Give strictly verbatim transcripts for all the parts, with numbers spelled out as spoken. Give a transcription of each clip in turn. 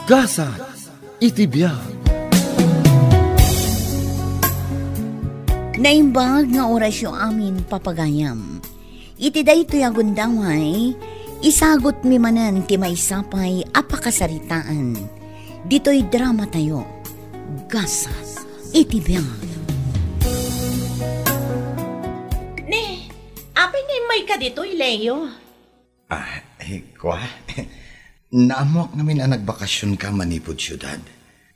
Gasat iti biag. Naimbag nga orasyo amin, papagayam. Iti daytoy a gundaway, isagutmi manen ti maysa pay a pakasaritaan. Ditoy dramatayo, Gasat iti biag. Ne, apay nga immayka ditoy, Leo? Ah, eh, kua? Naammoak ngamin a nagbakasionka manipud siudad.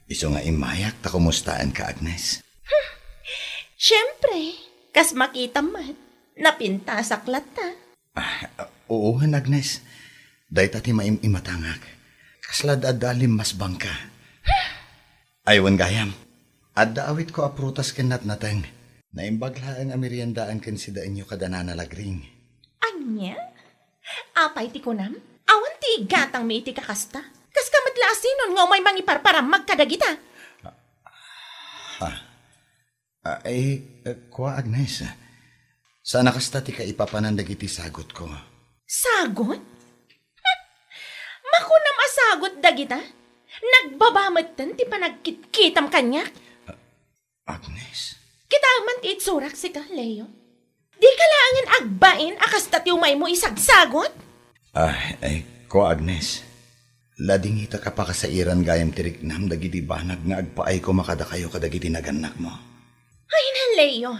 Isu nga immayak ta kumustaenka, Agnes. Siempre, kas makitam met, napintasak latta. Ah, uwen, Agnes. Dayta ti maim-imatangak. Kasla adda limmasbangka. Ay, wen gayam. Adda awitko a prutas ken natnateng. Naimbag laeng a meriendaen ken sidaenyo kada Nana Lagring. Ania? Apay ti kunam? Awan ti igatangmi iti kakasta? Kaska met la a sinon nga umay mangiparparammag kadagita? Ah, ah, eh, eh, kua, Agnes. Saan a kasta ti kaipapanan dagiti sagutko. Sagot? Makunam a sagot dagita? Nagbaba metten ti panagkitkitam kaniak? Agnes? Kitaem man ti itsurak sika, Leo. Dika laengen agbain a kasta ti umaymo isagsagot? Ah, ay, kua, Agnes. Ladingitak a pakasairan gayam ti riknam dagiti banag nga agpaay koma kadakayo kadagiti nagannakmo. Ay, na, Leo.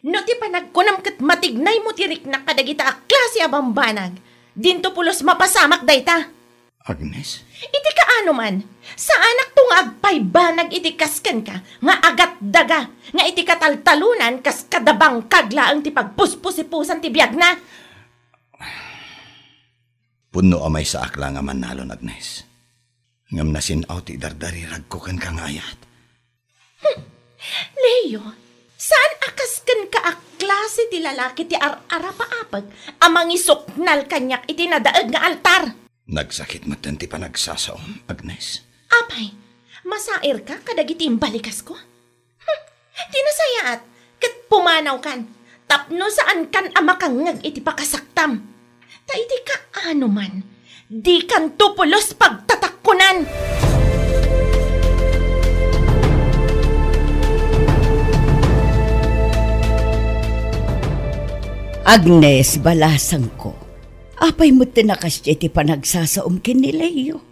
No ti panagkunam ket matignaymo ti riknak kadagita a klase a bambanag, dinto pulos mapasamak dayta. Agnes? Iti kaano man, saanakto nga agpaybanag iti kas kenka nga agatdaga nga iti kataltalonan kas kada bangkag laeng ti pagpuspusipusan ti biagna. Pudno a maysaak la nga mannalon, Agnes. Ngem nasin-aw ti idardariragko kenka nga ayat. Hmm. Leo, saan a kas kenka a klase ti lalaki ti ar-arapaapek a mangisuknal kaniak iti nadaeg nga altar? Nagsakit metten ti panagsasaom, Agnes. Apay, masairka kadagiti imbalikasko? Hmm, ti nasayaat, ket pumanawkan, tapno saankan a makangngeg iti pakasaktam. Ta iti kaano man, dikanto pulos pagtatakkonan. Agnes, balasangko, apay met ti nakasdiay ti panagsasaom ken ni Leo?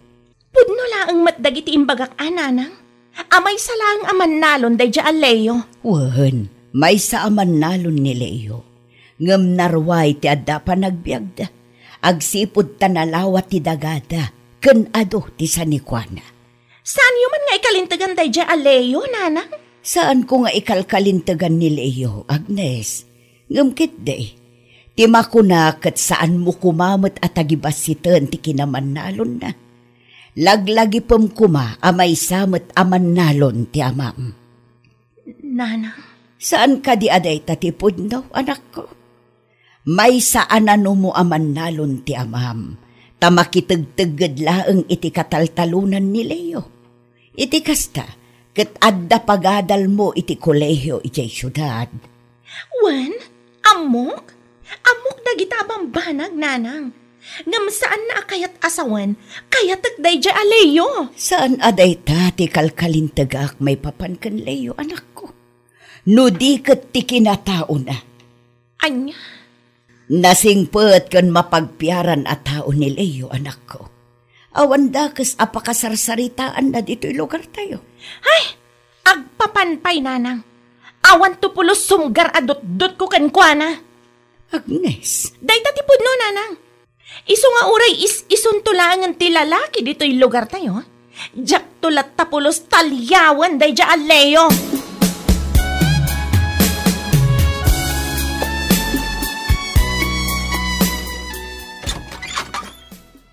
Pudno laeng met dagiti imbagak a, nanang, a maysa laeng a mannalon daydiay a Leo. Wen, maysa a mannalon ni Leo. Ngem naruay ti adda a panagbiagda. Agsipud ta nalawa ti dagada, ken adu ti sanikuana. Saanyo man nga ikalintegan daydiay a Leo, nanang? Saanko nga ikalkalintegan ni Leo, Agnes. Ngem ketdi, ti makuna ket saanmo koma met a tagibassiten ti kinamannalonna. Laglagipem koma a maysa met a mannalon ti amam. Nanang? Saan kadi a dayta ti pudno, anakko? Maysa a nanumo a mannalon ti amam, ta makitegtegged laeng iti kataltalonan ni Leo. Iti kasta, ket adda pagadalmo iti kolehio idiay siudad. Wen, ammok? Ammok dagita a bambanag, nanang. Ngem saanna a kayat a sawen, kayatek daydiay a Leo. Saan a dayta ti kalkalintegak maipapan ken Leo, anakko. No di ket ti kinataona. Ania? Nasingpet ken mapagpiaran a tao ni Leo, anakko. Awan dakes a pakasarsaritaanna ditoy lugartayo. Ay, agpapan pay, nanang. Awan to pulos sumgar a dutdotko kenkuana. Agnes. Dayta ti pudno, nanang. Isu nga uray is-isunto laengen ti lalaki ditoy lugartayo, diakto latta pulos taliawen daydiay a Leo.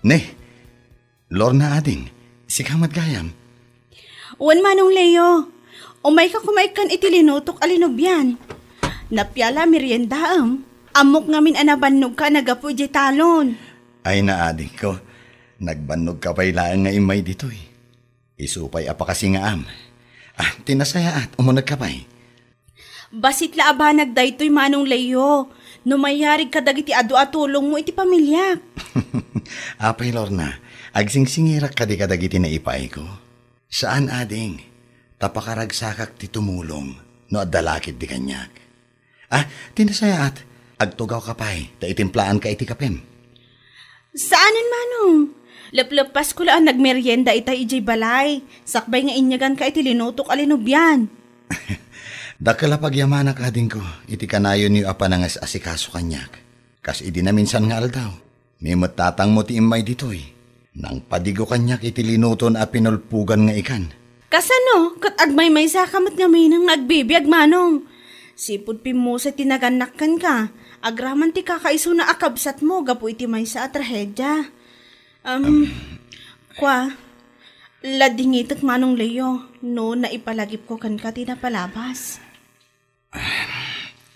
Ne, Lorna ading, sika met gayam. Wen, Manong Leo, umayka koma ikkan iti linutok a linubian. Napiala a meriendaem, ammok ngamin a nabannogka a naggapu idiay talon. Ay, naadingko, nagbannogka pay laeng nga immay ditoy. Isu pay a pakasingaam. Ah, ti nasayaat, umunegka pay. Bassit la a banag daytoy, Manong Leo, no mayarig kadagiti adu a tulongmo iti pamiliak. Apay, Lorna, Agsingsingirak kadi kadagiti naipaayko? Saan, ading, ta pakaragsakak ti tumulong no adda la ketdi kaniak. Ah, ti nasayaat, agtugawka pay, ta itimplaanka iti kapem. Saanen, Manong. Lepleppasko la a nagmerienda ita idiay balay, sakbay nga inyaganka iti linutok a linubian. Dakkel a pagyamanak, adingko, iti kanayonyo a panangas-asikaso kaniak, kas idi naminsan nga aldaw. Ni met tatangmo ti immay ditoy. Nangpadigo kaniak iti linuton a pinulpugan nga ikan. Kasano? Ket agmaymaysaka met ngamin nga agbibiag, Manong. Sipud pimmusay ti nagannak kenka, agraman ti kakaisuna a kabsatmo gapu iti maysa a trahedia. Am, kua, ladingitek, Manong Leo, no naipalagipko kenka ti napalabas.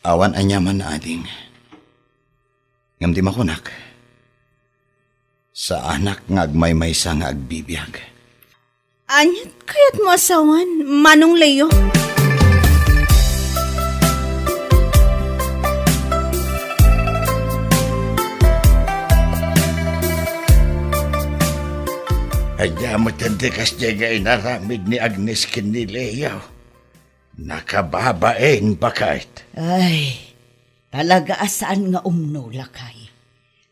Awan aniaman, ading. Ngem ti makunak, saanak nga agmaymaysa nga agbibiag. Aniat kayatmo a sawen, Manong Leo? Ania met ti kasdiay nga inaramid ni Agnes ken ni Leo? Nakababain, baket. Ay, talaga a saan nga umno, lakay.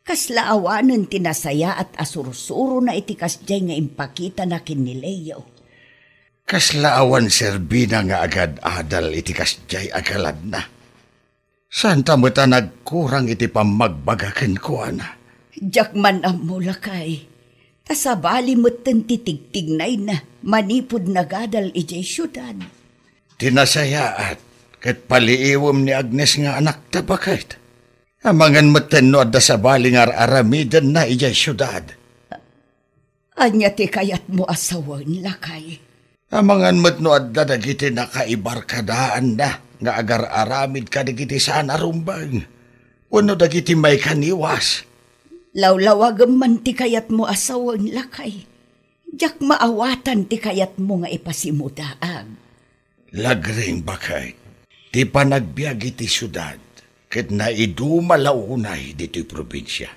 Kasla awanen ti nasayaat a sursurona iti kasdiay nga impakitana ken ni Leo. Kasla awan serbina nga agad-adal iti kasdiay a galadna. Saanta met a nagkurang iti pammagbaga kenkuana. Diak man ammo, lakay. Ta sabali metten ti tigtignayna manipud nagadal idiay siudad. Ti nasayaat, ket paliiwem ni Agnes nga anakta, baket. Amangan metten no adda sabali nga ar-aramidenna idiay siudad. Ania ti kayatmo a sawen, lakay? Amangan met no adda dagiti nakaibarkadaanna nga agar-aramid kadagiti saan a rumbeng, wenno dagiti maikaniwas. Lawlawagem man ti kayatmo a sawen, lakay. Diak maawatan ti kayatmo nga ipasimudaag. Lagring, baket, ti panagbiag iti siudad ket naiduma la unay ditoy probinsia.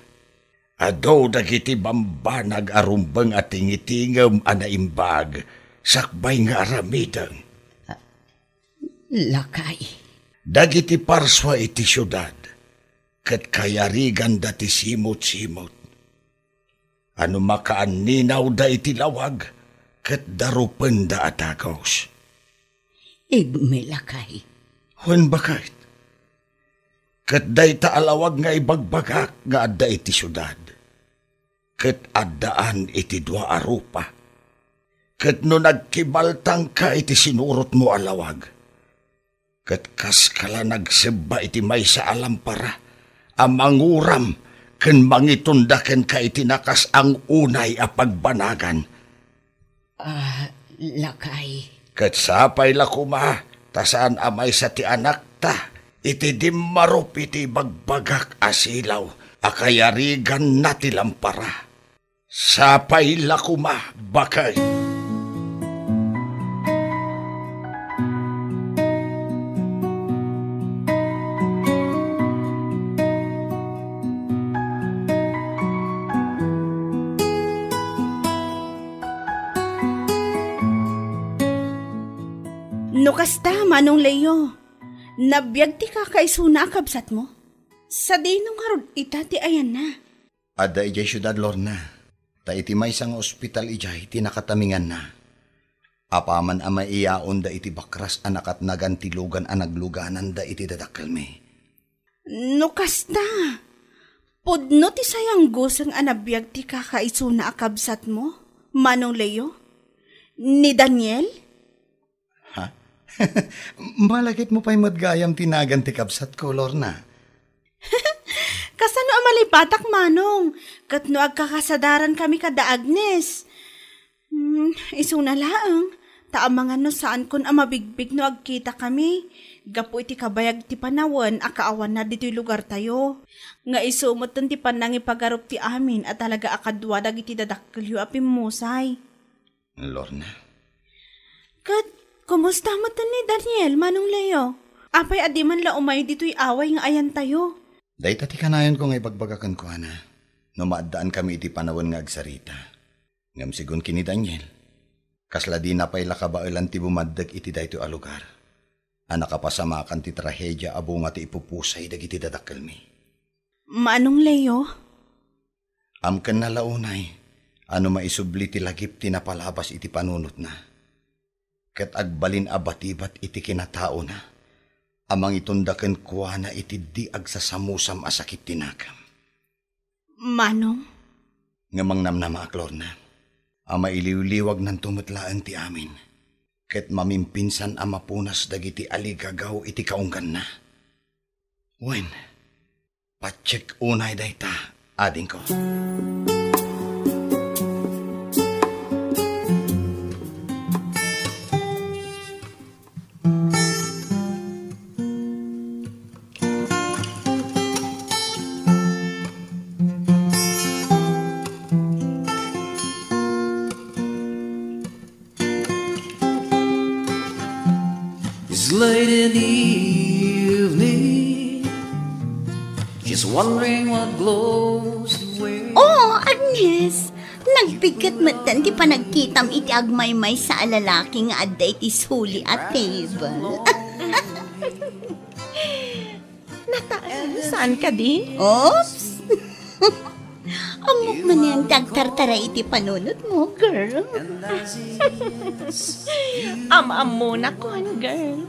Adu dagiti bambanag a rumbeng a tingitingem a naimbag sakbay nga aramiden. Lakay. Dagiti parsua iti siudad ket kayariganda ti simutsimut. A no makaanninawda iti lawag, ket darupenda a dagus. Igmi, lakay. Wen, baket. Ket dayta a lawag nga ibagbagak nga adda iti siudad, ket addaan iti dua a rupa. Ket no nagkibaltangka iti sinurotmo a lawag, ket kaska la nagsebba iti maysa a lampara a manguram ken mangitunda kenka iti nakasang unay a pagbanagan. Ah, lakay. Ket sapay la koma, ta saan a maysa ti anakta iti dimmarup iti ibagbagak a silaw a kayariganna ti lampara. Sapay la koma, baket. No kasta, Manong Leo, nabiag ti kakaisuna a kabsatmo? Sadino ngarud ita ti ayanna? Adda idiay siudad, Lorna, ta iti maysa nga ospital idiay ti nakataminganna. Apaman a maiyaonda iti bakras a nakatnagan ti lugan a naglugananda iti dadakkelmi. No kasta, pudno ti sayangguseng a nabiag ti kakaisuna a kabsatmo, Manong Leo? Ni Daniel? Ha? Malagipmo pay met gayam ti nagan ti kabsatko, Lorna. Kasano a malipatak, Manong? Ket no agkakasadaran kami kada Agnes? Hmm, isuna laeng, ta amangan no saankon a mabigbig no agkita kami, gapu iti kabayag ti panawen a kaawanna ditoy lugartayo. Nga isu metten ti pannangipagarup ti amin a talaga a kadua dagiti dadakkelyo a pimmusay. Lorna. Ket, kumusta met ni Daniel, Manong Leo? Apay a di man la umay ditoy away nga ayantayo? Dayta ti kanayonko nga ibagbaga kenkuana, no maaddaan kami iti panawen nga agsarita. Ngem sigun ken ni Daniel, kasla dina pay la kabaelan ti bumaddeg iti daytoy a lugar a nakapasamakan ti trahedia a bunga ti ipupusay dagiti dadakkelmi. Manong Leo? Amkenna la unay a no maisubli ti lagip ti napalabas iti panunotna, ket agbalin a batibat iti kinataona a mangitunda kenkuana iti di agsasamusam a sakit ti nakem. Manong? Ngem mangnamnamaak, Lorna, a mailiwliwagnanto met laeng ti amin, ket mamimpinsan a mapunas dagiti aligagaw iti kaungganna. Wen, patiek unay dayta, adingko. It's late in the evening, just wondering what glows the way. Oh, Agnes! Nagbigat metten ti panagkitam iti agmaymaysa a lalaki nga adda iti suli a table. Nataeng, saan kadi? Oops! Ammok manen ti agtartaray iti panunotmo, girl. Am-ammonakon, girl.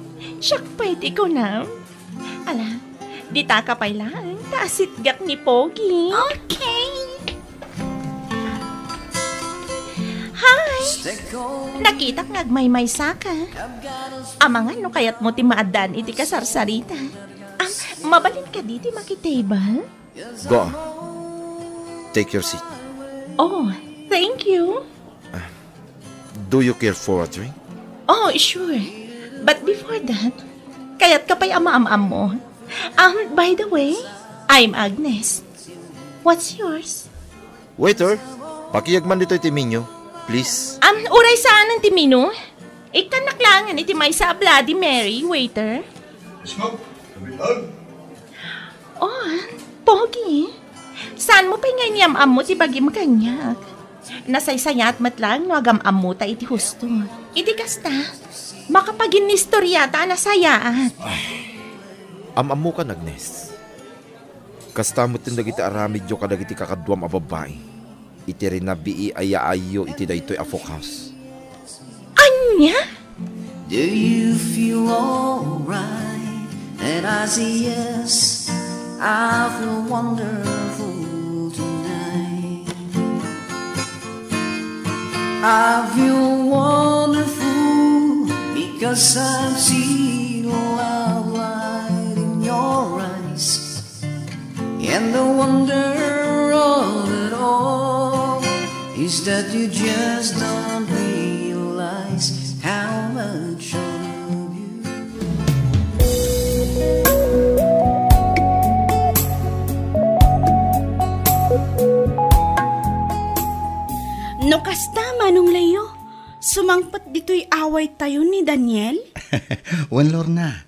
Siak pay ti kunam. Ala, ditaka pay laeng, ta asitgak ni Pogi. Okay. Hi! Nakitak nga agmaymaysaka. Amangan no kayatmo ti maaddaan iti kasarsarita. Ah, mabalin kadi ti makitable? Go on. Take your seat. Oh, thank you. Do you care for a drink? Oh, sure. But before that, kayatka pay a maam-ammo? Um, by the way, I'm Agnes. What's yours? Waiter, pakiyeg man ditoy ti menu, please. Um, uray saanen ti menu? Ikkannak laengen iti maysa a Bloody Mary, waiter. Smoke, kabitag. Oh, Pogi. Saanmo pay nga inyam-ammo ti bagim kaniak? Nasaysayaat met laeng no agam-ammota iti husto. Iti kasta, makapaginnistoriata a nasayaat. Am-ammokan, Agnes. Kasta metten dagiti aramidyo kadagiti kakaduam a babbai iti rinabii a yaayyo iti daytoy a Folk House. Ania? Do you feel alright? And I say yes, I feel wonderful tonight. I feel wonderful because I've seen a love light in your eyes. And the wonder of it all is that you just don't realize how much I love you. No kasta, Manong Leo, sumangpet ditoy awaytayo ni Daniel? Wen, Lorna.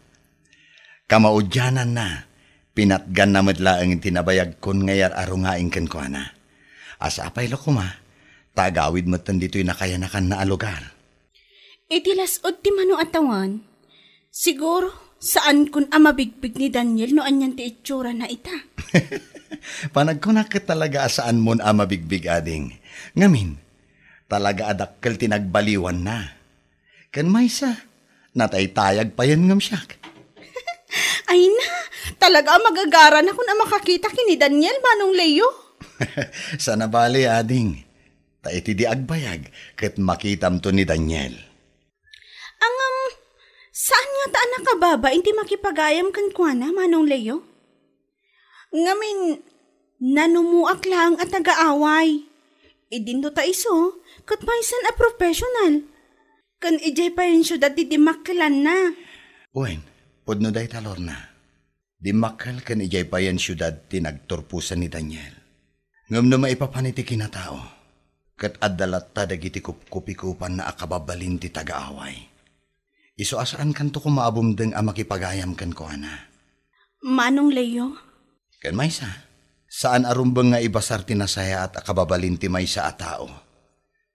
Kamaudiananna, pinatganna met laeng ti nabayagkon nga iyar-arungaing kenkuana. Sapay la koma, ta agawid metten ditoy nakayanakanna a lugar. Iti las-ud ti mano a tawen, siguro, saankon a mabigbig ni Daniel no anian ti itsurana ita. Panagkunak ket talaga a saanmon a mabigbig, ading. Ngamin, talaga a dakkel ti nagbaliwanna. Ken maysa, nataytayag payen ngem siak. Ay na, talaga a magagaranakon a makakita ken ni Daniel, Manong Leo. Sana bale, ading. Ta iti di agbayag, ket makitamto ni Daniel. Ngem, saan ngata a nakababain ti makipagayam kenkuana, Manong Leo? Ngamin, nanumoak laeng a taga-away. Idinto ta isu, ket maysan a professional. Ken idiay payen siudad ti dimmakkelanna. Wen, pudno dayta, Lorna. Dimmakkel ken idiay payen siudad ti nagturposan ni Daniel. Ngem no maipapan iti kinatao, ket adda latta dagiti kupkupikupanna a kababalin ti taga-away. Isu a saankanto koma a bumdeng a makipagayam kenkuana. Manong Leo? Ken maysa, saan a rumbeng nga ibasar ti nasayaat a kababalin ti maysa a tao.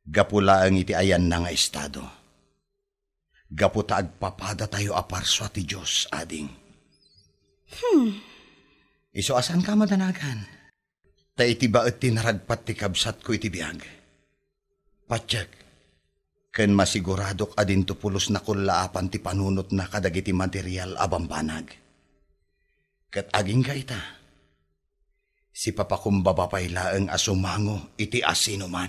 Gapu laeng iti ayanna nga estado. Gapu ta agpapadatayo a parsua ti Dios, ading. Hmm. Isu a saanka a madanagan. Ta iti baet ti naragpat ti kabsatko iti biag. Patiek, ken masiguradok a dinto pulos nakullaapan ti panunotna kadagiti material a bambanag. Ket agingga ita, sipapakumbaba pay laeng a sumango iti asinoman.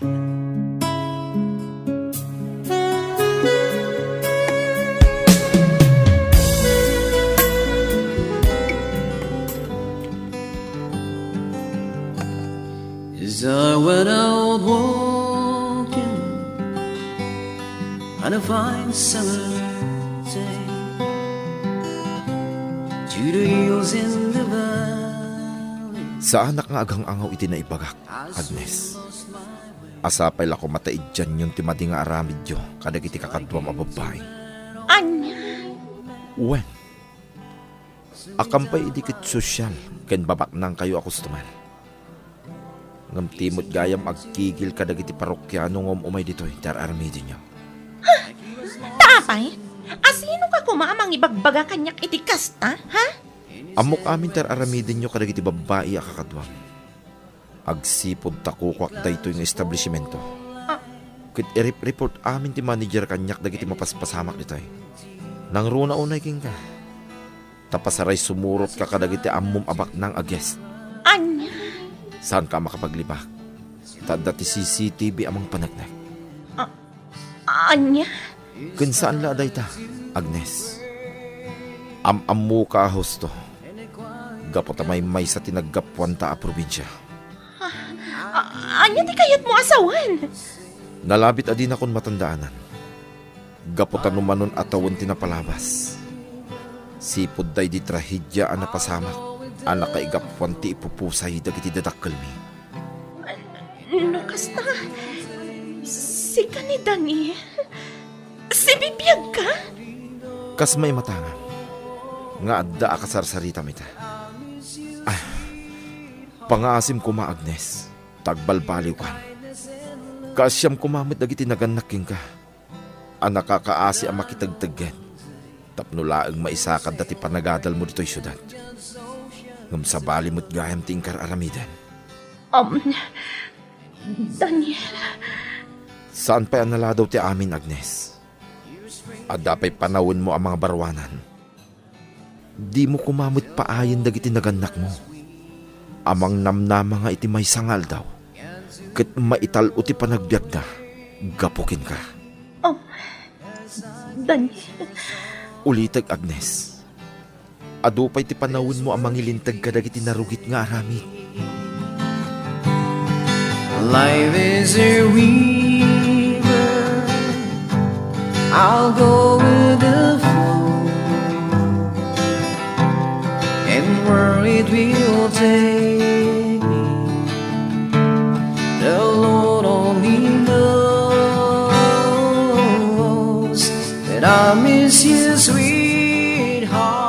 As I went out walking on a fine summer day, to the hills in the valley. Saanak nga agang-angaw iti naibagak, Agnes. Sapay la koma ta idianyon ti madi nga aramidyo kadagiti kakaduam a babbai. Ania? Wen, akan pay idi ket sosyal ken babaknangkayo a customer. Ngem ti met gayam agkigil kadagiti parokiano nga um-umay ditoy ti ar-aramidenyo. Ta apay, asino ka koma a mangibagbaga kaniak iti kasta, ha? Ammok amin ti ar-aramidenyo kadagiti babbai a kakaduam. Agsipud ta kukuak daytoy nga establishmento. Ah. Ket irep-report amin ti manager kaniak dagiti mapaspasamak ditoy. Nangruna unay kenka. Ta pasaray sumurotka kadagiti ammom a baknang a guest. Ania? Saanka a makapaglibak. Ta adda ti C C T V a mangpaneknek. Ah, ania? Ken saan la a dayta, Agnes. Am-ammoka a husto. Gapu ta maymaysa ti naggapuanta a probinsia. Ah, ania ti kayatmo a sawen? Nalabit a dinakon matandaanan. Gapu ta no manon a tawen ti napalabas, sipud daydi trahedia a napasamak a nakaigapuan ti ipupusay dagiti dadakkelmi. No kasta, sika ni Daniel? Sibibiagka? Kas maimatangam nga adda a kasarsaritam ita. Ah, pangaasim koma, Agnes, ta agbalbaliwkan. Kaasiam koma met dagiti nagannak kenka a nakakaasi a makitegtegged tapno laeng maisakadda ti panagadalmo ditoy siudad. Ngem sabali met gayam ti inkar-aramiden. Um, Daniel. Saan pay a naladaw ti amin, Agnes. Adda pay panawenmo a mangabaruanan. Dimo koma met paayen dagiti nagannakmo a mangnamnama nga iti maysa nga aldaw ket maital-o ti panagbiagda gapu kenka. Oh, Daniel. Ulitek, Agnes. Adu pay ti panawenmo a mangilinteg kadagiti narugit nga aramid. Life is a river. I'll go with the flow, and where it will take me, the Lord only knows. But I miss you, sweetheart.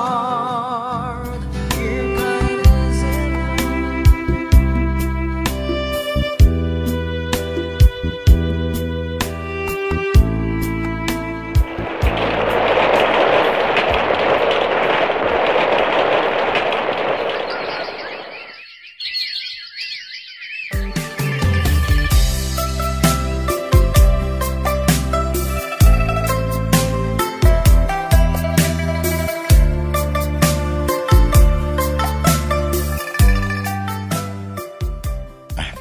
Ah,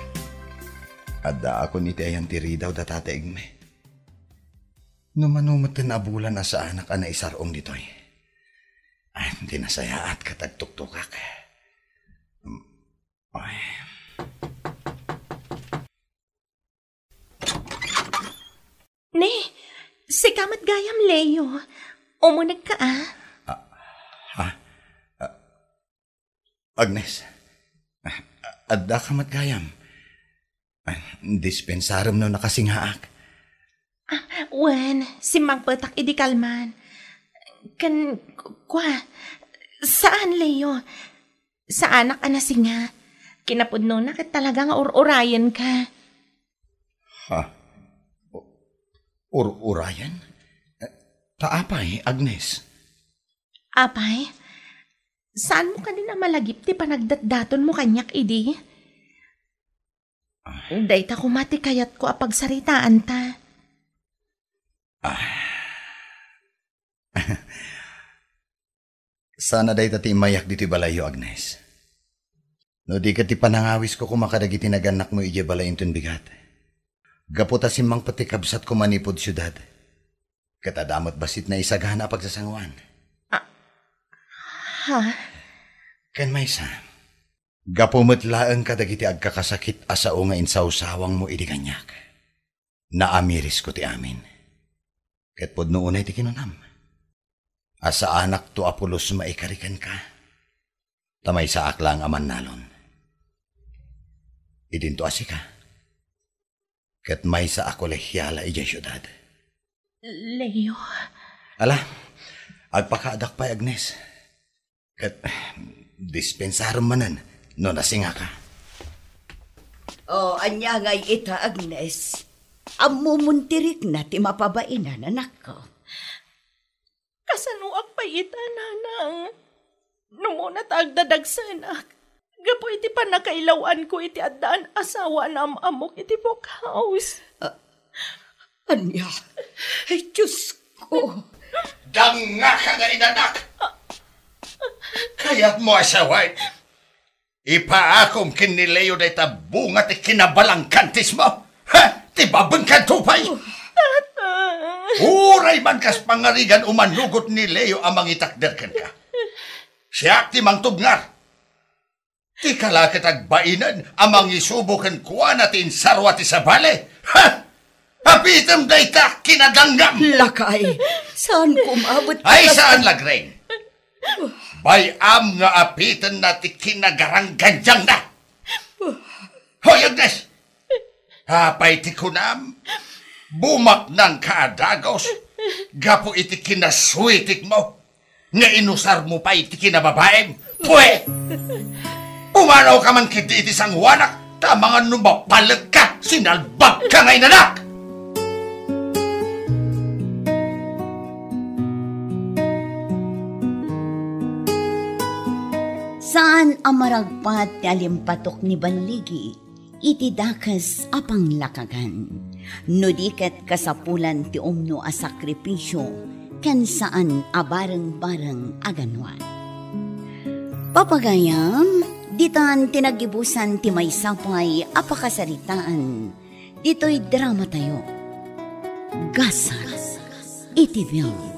addaakon iti ayan ti ridaw da Tata Egme. No mano met ti nabulan a saanak a naisar-ong ditoy. Ah, ti nasayaat ket agtuktokak. Ay. Ne, sika met gayam, Leo. Umunegka, a? Ah, ha? Ah, Agnes, ah, addaka met gayam. Ah, dispensarem no nakasingaak. Ah, wen, simmangpetak idi kalman. Ken, ku-, kua, saan, Leo? Saanak a nasinga. Kinapudnona ket talaga nga ur-urayenka. Ha? Ur-urayan? Eh, ta apay, Agnes? Apay, saanmo kadi a malagip ti panagdatdatonmo kaniak idi? Ah. Dayta koma ti kayatko a pagsaritaanta. Ah. Saan a dayta ti immayak ditoy balayyo, Agnes. No di ket ti panangawisko koma kadagiti nagannakmo idiay balay inton bigat. Gapu ta simmangpet ti kabsatko manipud siudad. Ket adda met bassit naisagana a pagsasangoan. Ah, ha? Ken maysa, gapu met laeng kadagiti agkakasakit a sao nga insawsawangmo idi kaniak. Naamirisko ti amin. Ket pudno unay ti kinunam a saanakto a pulos maikari kenka, ta maysaak laeng a mannalon. Idinto a sika, ket maysa a kolehiala idiay siudad. Leo. Ala, agpakaadak pay, Agnes. Ket dispensarem manen no nasingaka. O, ania ngay ita, Agnes? Ammomon ti rikna ti mapabainan, anakko. Kasanoak pay ita, nanang? Numona ta agdadagsenak gapu iti pannakailaw-anko iti addaan asawa a naam-ammok iti buokhouse. Ah, ania? Ay, Diosko! Dangngaka nga inanak! Kayatmo a sawen, ipaakom ken ni Leo dayta bunga ti kinabalangkantismo? Ha? Ti babengkanto pay? Uray man kas pangarigan umanugot ni Leo a mangitakder kenka. Siak ti mangtubngar. Dika la ket agbainen a mangisubo kenkuana ti insarua ti sabali. Ha? Apitem dayta kinadangngam! Lakay, saanko umabot. Ay, saan, Lagreng. Bay-am nga apitenna ti kinagaranggandiangna. Hoy, Agnes! Apay ti kunam? Bumaknangka a dagus gapu iti kinasuitikmo nga inusarmo pay ti kinababaim. Pue! Pumanawka man ketdi iti sangoanak, ta amangan no mapaletka, sinalbagka nga inanak! Saan a maragpat ti alimpatok ni Balligi iti dakes a panglakagan, no di ket kasapulan ti umno a sakripisio ken saan a bareng-bareng a ganwat. Papagayam, ditan ti nagibusan ti maysa pay a pakasaritaan ditoy dramatayo. Gasat iti biag.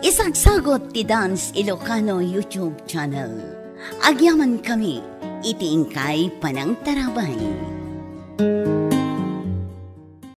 Isagsagut ti Dance Ilocano YouTube channel. Agyamankami iti inkay panangtarabay.